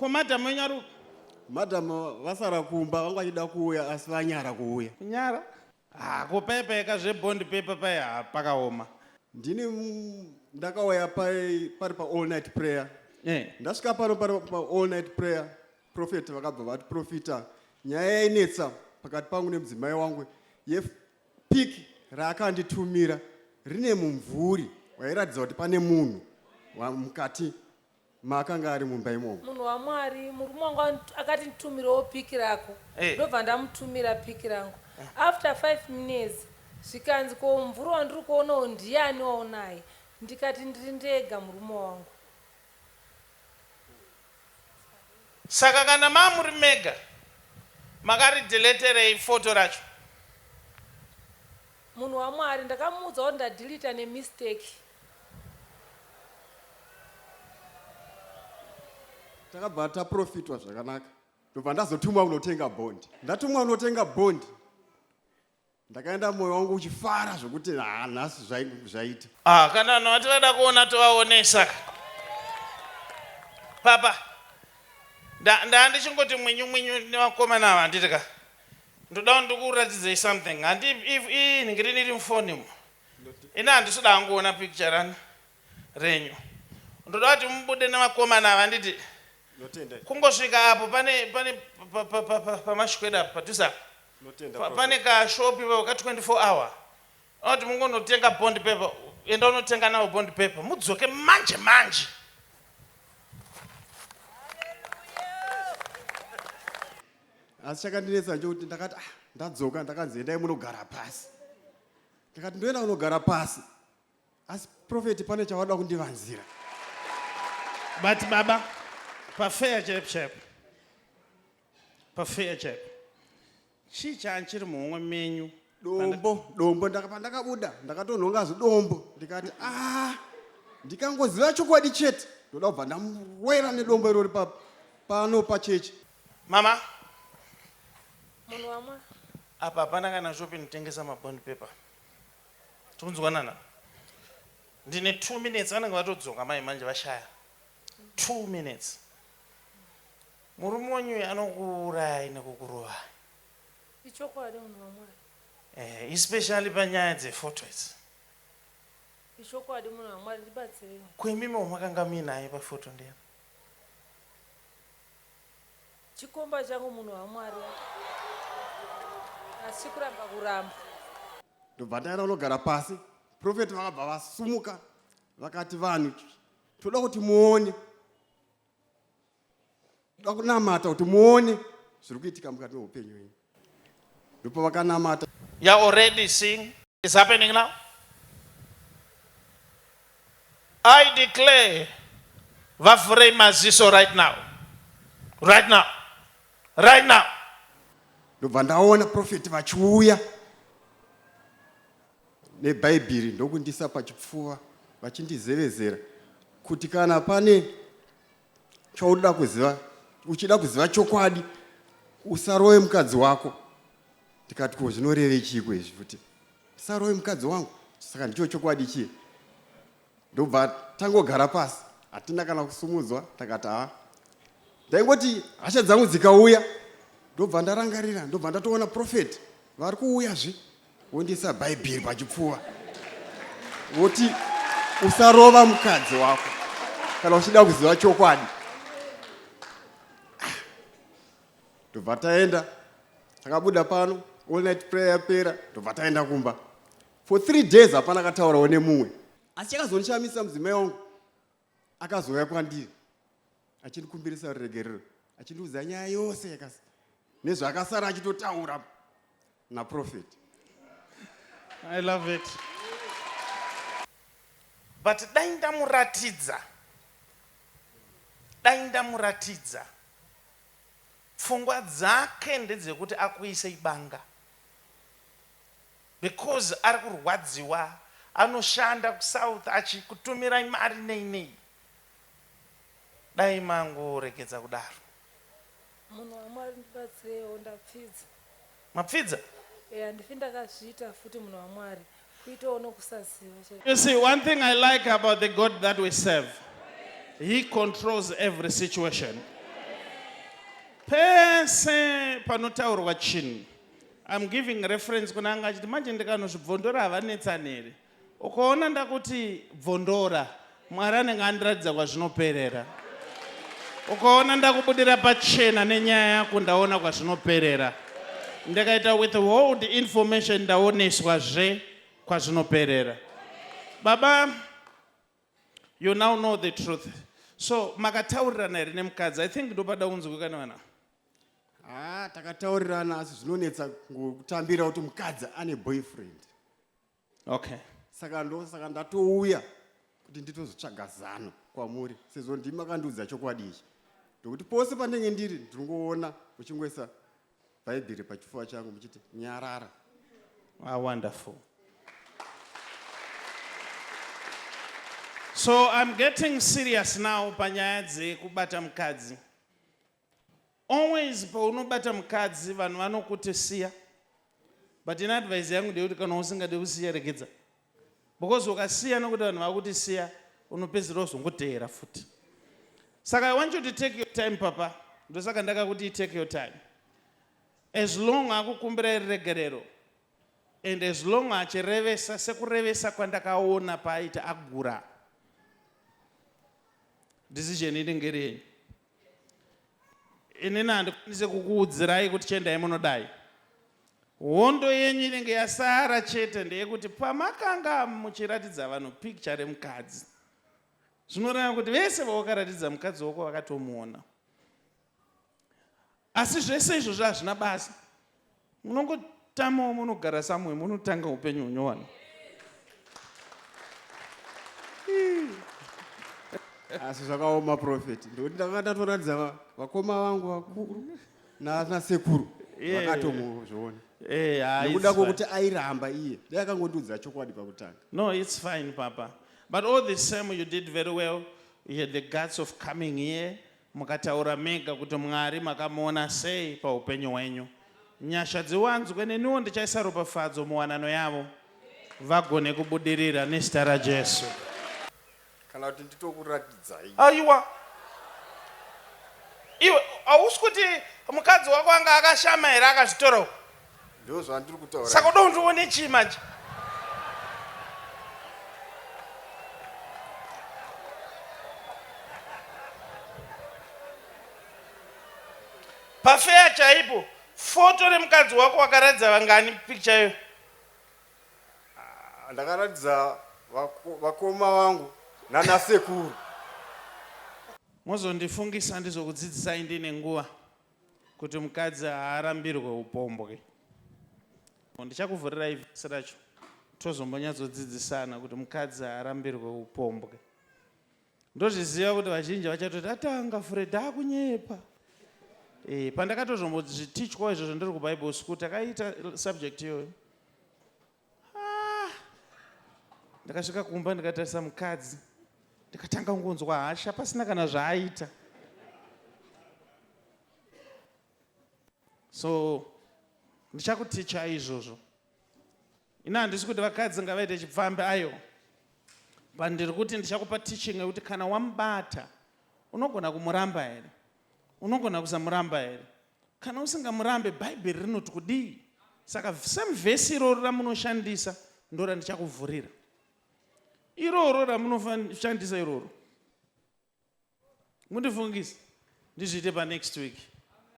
Ko madam wenyu ari Madam vasara kumba vanga vachida kuuya asi vanyara kuuya. Kunyara? Ah, ko paya paya zvebond paper paya ah, pakaoma. Ndini ndakauya pai pari pa all night prayer. Eh. Ndasvika pano pari pa all night prayer prophet vakabva vati profita nyaya yainetsa pakati pangu nemudzimai wangu yepic raakanditumira rine mumvuri wairatidza kuti pane munhu mukati maakanga ari mumba imomo. Munhu waMwari, murume wangu akati nditumirewo pic rako eh. ndobva ndamutumira pic rangu after 5 minutes zvikanzi ko mumvuri wandiri kuonawo ndiyani waunaye ndikati ndiri ndega murume wangu. Saka kana mamuri mega makarideleterei photo racho? Munhu waMwari, ndakamuudza kuti ndadeleter nemistake. Takabva taprofitwa zvakanaka ndobva ndazotumwa kunotenga bond. Ndatumwa kunotenga bond ndakaenda moyo wangu uchifara zvekuti haa nhasi zvaita. Ah, kana vanhu vati vada kuona tovaonesa papa ndaa ndichingoti mwinyu mwinyu nevakomana ava handiti ka ndoda kuti ndikuratidzei something handi inhingirini iri mufoni umu ini handisi kuda hangu kuona picture rani renyu ndoda kuti mubude nevakomana ava handiti kungosvika apo pane pane pamashweda apo padhuze apo pane kashopi ipapo ka 24 hour kuti mungonotenga bond paper enda unotenga nawo bond paper mudzoke manje manje asi chakandinetsa nchekuti ndakati ah, ndadzoka ndakanzi endai munogara pasi ndikati ndoenda kunogara pasi asi profeti pane chavada kundivanzira but baba pafeya chaipo chaipo pafeya chaipo chii chaanchiri muhomwe menyu dombo dombo pandakabuda ndakatonhonga zidombo ndikati a ah, ndikangoziva chokwadi chete ndoda kubva ndamurwera nedombo irori pano pachechi mama munhu wamwa apa hapana kana shop inotengesa mabond paper tikunzwanana ndine two minutes vanenge vatodzoka mai manje vashaya two minutes murume wenyu uyu anokuurayai nekukurovai Ichokwadi munhu waMwari. Eh, especially panyaya dzefoto idzi. Ichokwadi munhu waMwari ndibatsirei. Ko imimi wamakanga muinaye pafoto ndiyani? Chikomba changu munhu waMwari. Asi kuramba kuramba. Ndobva ndaenda kunogara pasi. Prophet vakabva vasumuka vakati vanhu toda kuti muone Toda kunamata kuti muone zviri kuitika mukati meupenyu hwenyu. Ndopavakanamata. You are already seeing is happening now. I declare vavhurei maziso right now. Right now. Right now. Ndobva ndaona prophet vachiuya nebhaibheri ndokundisa pachipfuva vachindizevezera kuti kana pane chaunoda kuziva uchida kuziva chokwadi usarove mukadzi wako ndikati ko zvinoreve chiiko izvi futi usarove mukadzi wangu saka ndicho chokwadi chiye ndobva tangogara pasi hatina kana kusumudzwa takati ha ndaingoti hasha dzangu dzikauya ndobva ndarangarira ndobva ndatoona profeti vari kuuyazve wondiisa bhaibheri pachipfuva woti usarova mukadzi wako kana uchida kuziva chokwadi ah, ndobva taenda takabuda pano all night prayer yapera ndobva taenda kumba for three days hapana akataurawo nemumwe asi chakazondishamisa mudzimai wangu akazouya kwandiri achindikumbirisa ruregerero achindiudza nyaya yose nezvaakasara achitotaura naprofet i love it but dai ndamuratidza dai ndamuratidza pfungwa dzake ndedzekuti akuise ibanga Because ari kurwadziwa anoshanda kusouth achikutumirai mari nei nei dai mangoregedza kudaro. Munhu waMwari ndibatsireiwo ndapfidza. Mapfidza? Eh handifi ndakazviita futi munhu waMwari kuitawo nokusaziva chaiko. You see, one thing I like about the God that we serve, He controls every situation. Pese panotaurwa chinhu, I'm giving reference kuna anga achiti manje ndikanozvibvondora havanetsani here? Ukaona ndakuti bvondora, Mwari anenge andiratidza kwazvinoperera. Ukaona ndakubudira pachena nenyaya yako, ndaona kwazvinoperera. Ndikaita withhold information, ndaoneswa zve kwazvinoperera. Baba, you now know the truth. So makataurirana here nemukadzi? I think ndopada kunzwika nevana. Ha, takataurirana, asi zvinonetsa kutambira kuti mukadzi ane boyfriend. Saka ndo saka ndatouya kuti nditozotsvaga zano kwamuri, sezvo ndimi makandiudza chokwadi ichi, ndokuti pose pandenge ndiri ndinongoona muchingoisa Bhaibheri pachipfuva changu muchiti nyarara. Ah, wonderful. So I'm getting serious now panyaya dzekubata mukadzi. Always paunobata mukadzi, vanhu vanokuti siya, but in advice yangu ndeyekuti kana usingade kusiya, regedza, because ukasiya nokuti vanhu vakuti siya, unopedzisira uzongoteera futi. Saka I want you to take your time, papa. Ndosaka ndakakuti take your time. As long akukumbira regerero and as long achirevesa sekurevesa kwandakaona paaita agura, decision inenge iri yenyu. Inini handikwanise kukuudzirai kuti chiendai munodai. Hondo yenyu inenge yasara chete ndeyekuti pamakanga muchiratidza vanhu picture remukadzi, zvinoreva kuti vese vawakaratidza mukadzi wako vakatomuona. Asi zvese izvozvo hazvina basa, munongotamawo, munogara samwe, munotanga upenyu hunyowani. Asi zvakaoma, prophet, ndokuti ndakanga ndatoratidza vakoma vangu vakuru nasekuru vakatomuzviona. Nekuda kwokuti airamba iye, dai akangondiudza chokwadi pakutanga. No, it's fine, papa, but all the same you did very well. You had the guts of coming here, mukataura mega kuti Mwari makamuona sei paupenyu hwenyu. Nyasha dziwanzwe. Neniwo ndichaisa ropafadzo muwanano yavo, vagone kubudirira nezita raJesu. Kana kuti nditokuratidzai? Aiwa, iwe hausi kuti mukadzi wako anga akashama here akazvitora uko? Ndo zvandiri kutaura. Saka uda kundione chii manje? Pafeya chaipo, foto remukadzi wako wakaratidza vangani picture iyo? Ah, ndakaratidza vakoma vangu nanasekuru. Mozondifungisa ndizokudzidzisai ndine nguva kuti mukadzi haarambirwe upombwe. Ndichakuvhurirai vhesi racho, tozombonyatsodzidzisana kuti mukadzi haarambirwe upombwe. Ndozviziva kuti vazhinji vachatoti atanga Fred akunyepa. Pandakatozombozvitichwa izvozvo ndiri kuBible school, takaita subject iyoyo. Ah, ndakasvika kumba, ndikatarisa mukadzi, ndikatanga kungonzwa hasha pasina kana zvaaita. So ndichakuticha izvozvo. Ina handisi kuti vakadzi ngavaite chipfambi, ayo, but ndiri kuti ndichakupa teaching yekuti kana wamubata, unogona kumuramba here, unogona kusamuramba here? Kana usingamurambe, Bhaibheri rinoti kudii? Saka same vhesi iroro ramunoshandisa ndo randichakuvhurira, iroro ramunoshandisa iroro. Mundifungise ndizviite panext week.